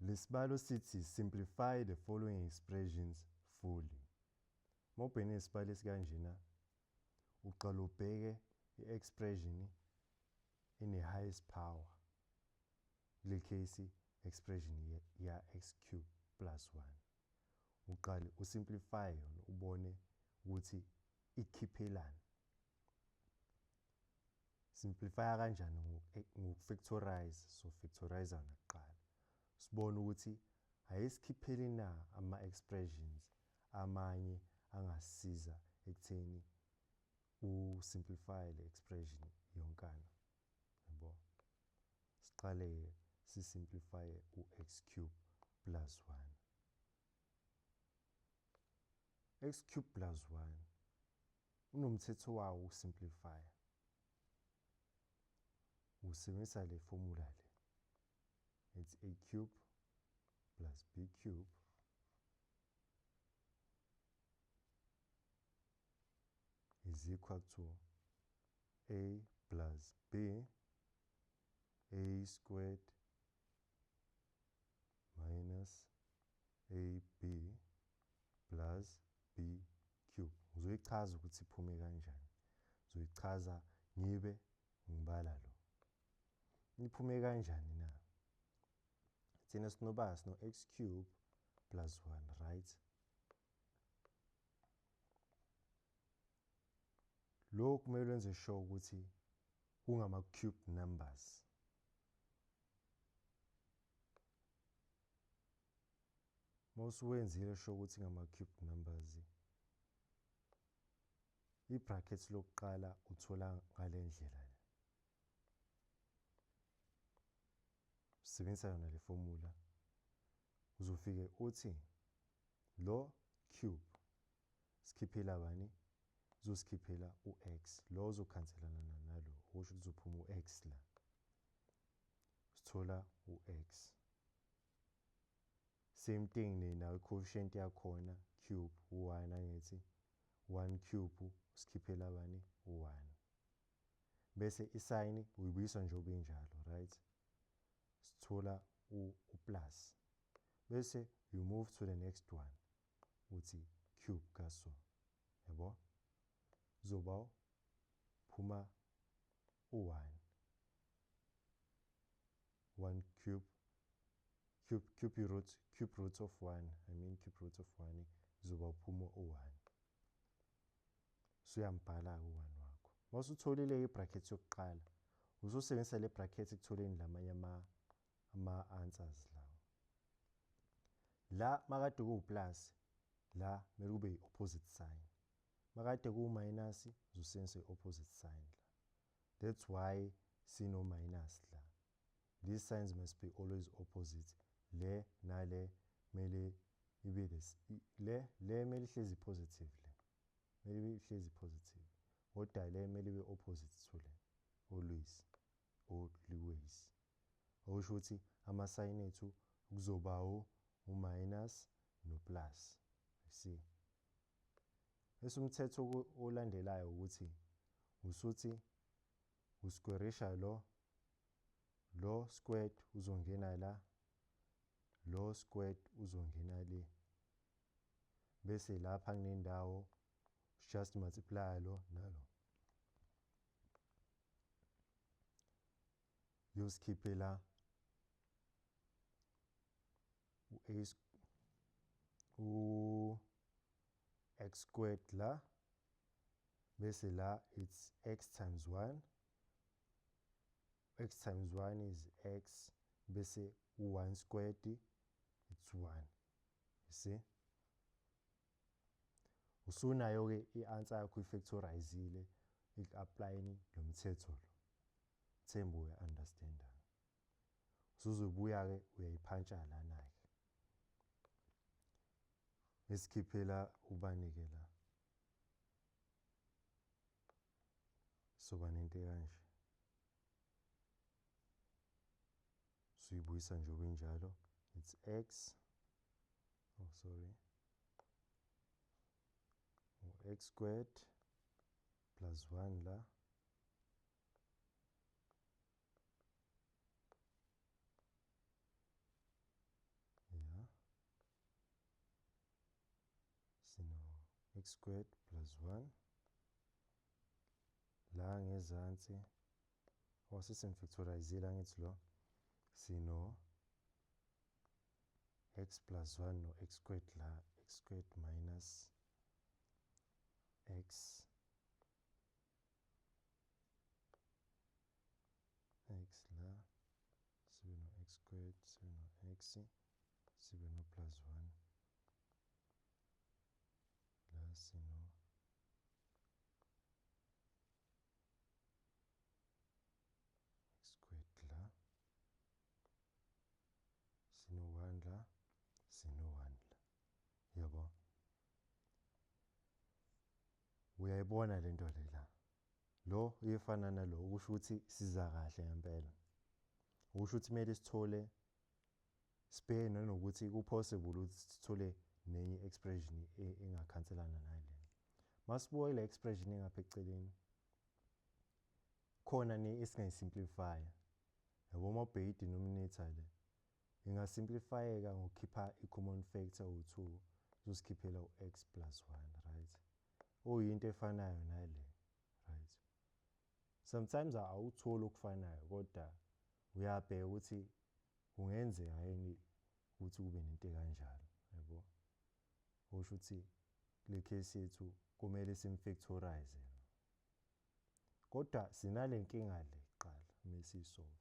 Lesibalo sithi simplify the following expressions fully. Uma ubhekene nesibalo esikanjena, uqala ubheke i-expression ene-highest power. Kule case expression ya x cube plus 1. Uqale usimplify yona ubone ukuthi ikhiphelani. Simplify kanjani? Ngokufactorize. So factorize yona kuqala. Sibone ukuthi ayisikhipheli na ama-expressions amanye angasisiza ekutheni usimplify le expression yonkana. Yabo. Siqale sisimplify u-x cube plus 1. X cube plus 1 unomthetho wawo ukusimplify. Usebenzisa le formula le. It's a cube plus b cube is equal to a plus b, a squared minus ab plus b cube. Ngizoyichaza ukuthi iphume kanjani. Ngizoyichaza ngibe ngibala lo. Iphume kanjani na? Thina sinoba sino x cube plus 1, right? Lokhu kumele wenze sure ukuthi kungama cube numbers. Mawusuwenzile sure ukuthi ngama cube numbers, i-brackets lokuqala uthola ngale ndlela le. Usebenzisa yona le formula, uzofike uthi lo cube sikhiphela bani? Uzosikhiphela u-x. Lo uzokhanselana nalo, okusho ukuthi uzophuma u-x la. Sithola u-x. Same thing nayo coefficient yakhona cube u-1, angithi 1 cube usikhiphela bani? U-1. Bese isign uyibuyisa njengoba injalo, right? Sithola u-plus. Bese you move to the next one, uthi cube kaso. Yabo? Zoba phuma u-1. 1 cube, cube, cube root, cube root of 1, I mean cube root of 1 izoba uphuma u-1. Usuyambhala u-1 wakho. Mawusutholile i-bracket yokuqala, uzosebenzisa le bracket ekutholeni lamanye ama answers lawo. La makade kuwu-plus, la kumele kube i-opposite sign. Makade kuwu-minus, uzosebenzisa i-opposite sign la. That's why sino minus la. These signs must be always opposite. Le nale mele ibe le le mele ihlezi positive le. Mele ibe ihlezi positive. Kodwa le mele ibe opposite to le. Always. Always. Okusho ukuthi ama sign ethu kuzoba u minus no plus. You see? Bese umthetho olandelayo ukuthi usuthi usquareisha lo, lo squared uzongena la, lo squared uzongena le. Bese lapha kunendawo just multiply lo nalo. Uyosikhiphela u-a u x squared la, bese la it's x times 1, x times 1 is x, bese u1 squared it's 1. You see? Usunayo ke i-answer yakho, ifactorizile iku-applyini lo mthetho lo. Themba uya-understand. Usuzobuya ke uyayiphantsha lana ke. Esikhiphela ubani ke la? Soba nento kanje. Suyibuyisa njengoba injalo. It's x, oh sorry, x squared plus 1 la, x squared plus 1 la ngezansi osesimfactorizile angithi lo sino x plus 1 no x squared la x squared minus x x la sibe no x squared sibe no x sibe no plus 1 la sino x squared la sino 1 la sino 1 la yabo. Uyayibona lento le la lo uyefana nalo ukusho ukuthi siza kahle ngempela, ukusho ukuthi kumele sithole sibheke nanokuthi ku-possible ukuthi sithole nenye expression engakhanselana nale. Masibuka le expression engapha eceleni khona ne esingayisimplify yabo, uma ubheka i-denominator le ingasimplifyeka ngokukhipha i-common factor u-2 uzosikhiphela u-x plus 1, right? Oyinto efanayo nale, right? Sometimes awutholi okufanayo kodwa uyabheka ukuthi kungenzeka yini ukuthi kube nento kanjalo, yabo. Okusho ukuthi kule case yethu kumele simfactorize, kodwa sinale nkinga le kuqala kumele siyisolve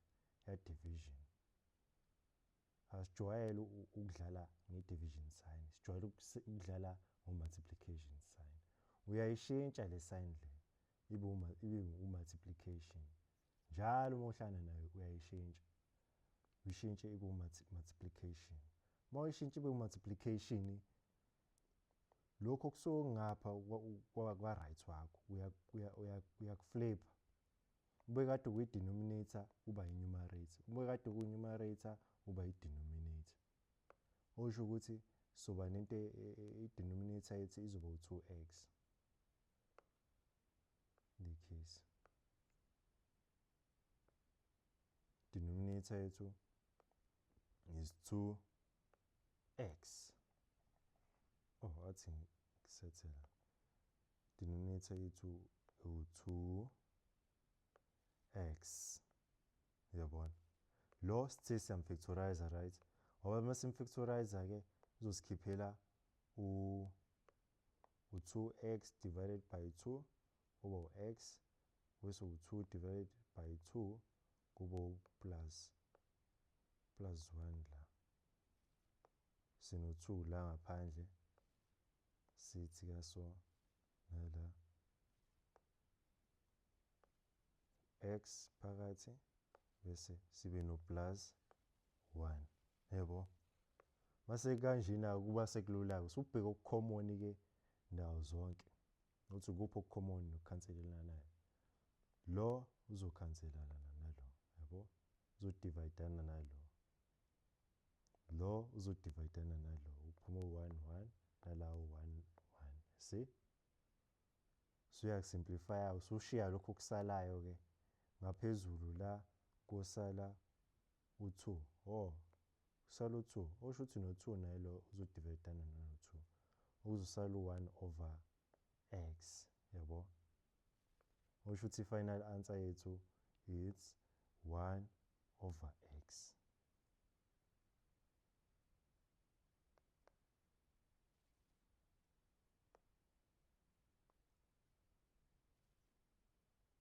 ya division. Asijwayele ukudlala nge-division sign, sijwayele ukudlala ngo-multiplication sign. Uyayishintsha le sign le ibe u-multiplication njalo uma uhlangana nayo uyayishintsha, uyishintshe ibe u-multiplication. Uma uyishintsha ibe u-multiplication, lokho kusuke ngapha kwa-right wakho uyakuflipha. Ube kade kuyi-denominator uba i-numerator, ube kade kuyi-numerator uba i-denominator. Okusho ukuthi soba nento i-denominator yethu izoba u-2x le case. Denominator yethu is 2x. Oh, athi ngisethela. Denominator yethu u-2x. Uyabona? Lo sithe siyamfactorize, right? Ngoba uma simfactorize ke uzosikhiphela u-2x divided by 2 kuba u-x, bese u-2 divided by 2 kuba u-plus 1 la. Sino 2 la ngaphandle sithi kaso nala x phakathi bese sibe no plus 1, yebo. Mase kanjena kuba sekulula usubheka okucommon ke ndawo zonke ukuthi kuphi okucommon nokukhanselelanayo. Lo uzokhanselana nalo, yabo, uzodividana nalo, lo uzodividana nalo, uphuma u-1 1 nala u-1 1. See, suyakusimplifya usushiya lokho okusalayo ke ngaphezulu la kosala u-2. Oh, kusala u-2, osho ukuthi no-2 naye lo uzodividana nano-2, okuzosala u-1 over x, yabo. Osho ukuthi i-final answer yethu it's 1 over x.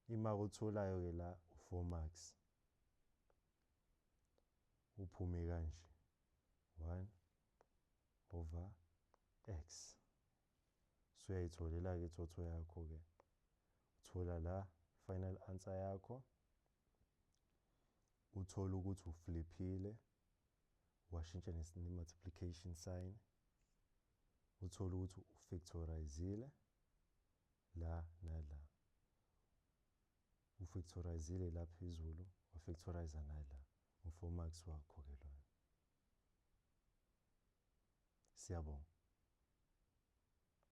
Imaki otholayo ke la u-4 marks uphume kanje 1 over x. So uyayitholela ke ithotho yakho ke, uthola la final answer yakho, uthola ukuthi ufliphile washintsha ne-multiplication sign, uthola ukuthi ufactorizile la nala, ufactorizile la phezulu, wafactorize nala, u-4 marks wakho ke loyo. Siyabonga.